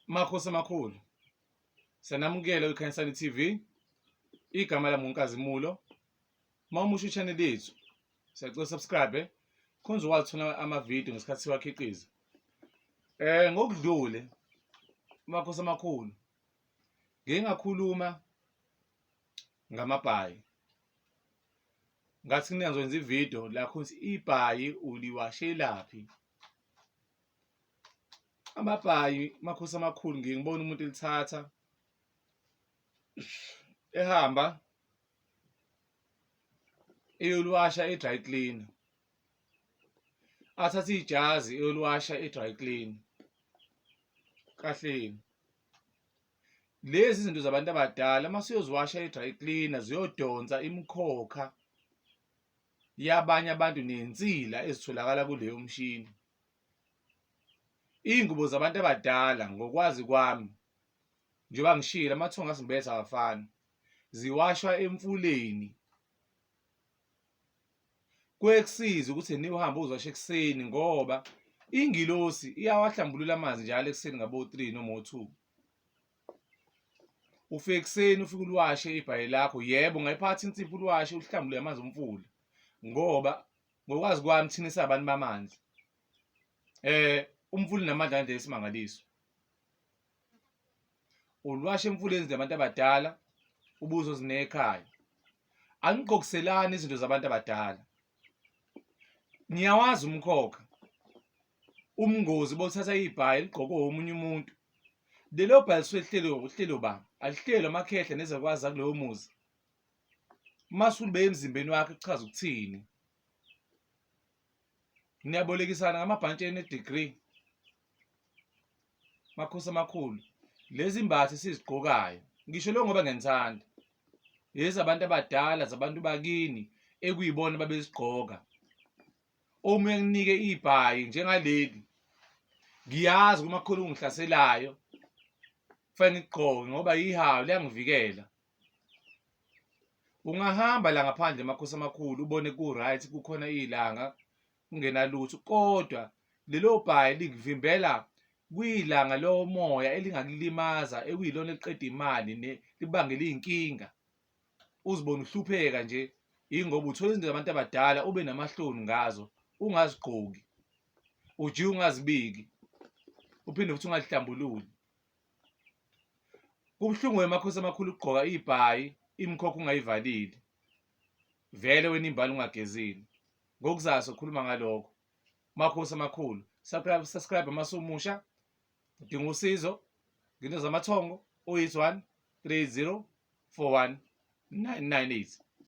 Makhosi amakhulu, siyanamukela kwiKhanyisani TV. Igama lami nguNkazimulo. Uma umusha i-channel yethu, siyacela subscribe khona uzokwazi ukuthola ama-video ngesikhathi siwakhiqiza. Ngokudlule makhosi amakhulu, ngike ngakhuluma ngamabhayi. Ngathi ngizokwenza ividiyo la khona ukuthi ibhayi uliwashelaphi. Amabhayi makhosi amakhulu ngiye ngibone umuntu elithatha ehamba eyoliwasha e-dry cleaner, athathe ijazi eyoliwasha e-dry cleaner. Kahleni lezi zinto zabantu abadala uma siyoziwasha e-dry cleaner ziyodonsa imikhokha yabanye abantu nensila ezitholakala kuleyo mshini. Iy'ngubo zabantu abadala ngokwazi kwami njengoba ngishilo amathongo asimbethe awafani ziwashwa emfuleni. Kuye kusize ukuthi niwuhambe uziwashe ekuseni ngoba ingilosi iyawahlambulula amanzi njalo ekuseni ngabo-three noma o-two. Ufike ekuseni ufike uliwashe ibhayi lakho, yebo ungayiphatha insipho uliwashe ulihlambulule amanzi omfula ngoba ngokwazi kwami thina sabantu bamanzi umfula unamandla nje esimangaliso. Ulwasha emfuleni zabantu abadala ubuzo zinekhaya. Angigqokiselani izinto zabantu abadala. Ngiyawazi umkhokha. Umngozi bothatha ibhayi ligqokwe omunye umuntu. Lelo bhayi lisuke lihlelo uhlelo ba alihlelo amakhehla nezakwazi kulowo muzi. Mase ulibeka emzimbeni wakhe kuchaza ukuthini? Niyabolekisana ngamabhantshi ene-degree. Makhosi amakhulu, lezi mbatha esizigqokayo, ngisho lo ngoba ngiyanithanda. Lezi abantu abadala zabantu bakini ekuyibona babezigqoka. Omunye nginike ibhayi njengaleli. Ngiyazi uma kukhona ongihlaselayo kufanele ngigqoke ngoba ihawu liyangivikela. Ungahamba la ngaphandle makhosi amakhulu ubone ku-right kukhona ilanga kungenalutho kodwa lelo bhayi likuvimbela kwilanga lomoya elingakulimaza ekuyilona eliqeda imali libangela iy'nkinga. Uzibone uhlupheka nje yingoba uthola izinto zabantu abadala ube namahloni ngazo ungazigqoki, ujike ungazibiki uphinde futhi ungazihlambululi. Kubuhlungu wemakhosi amakhulu ukugqoka ibhayi imikhokha ungayivalile. Vele wena imbala ungagezile. Ngokuzayo sokhuluma ngalokho. Makhosi amakhulu, subscribe subscribe masumusha. Udinga usizo ngento zamathongo 081 30 41 998.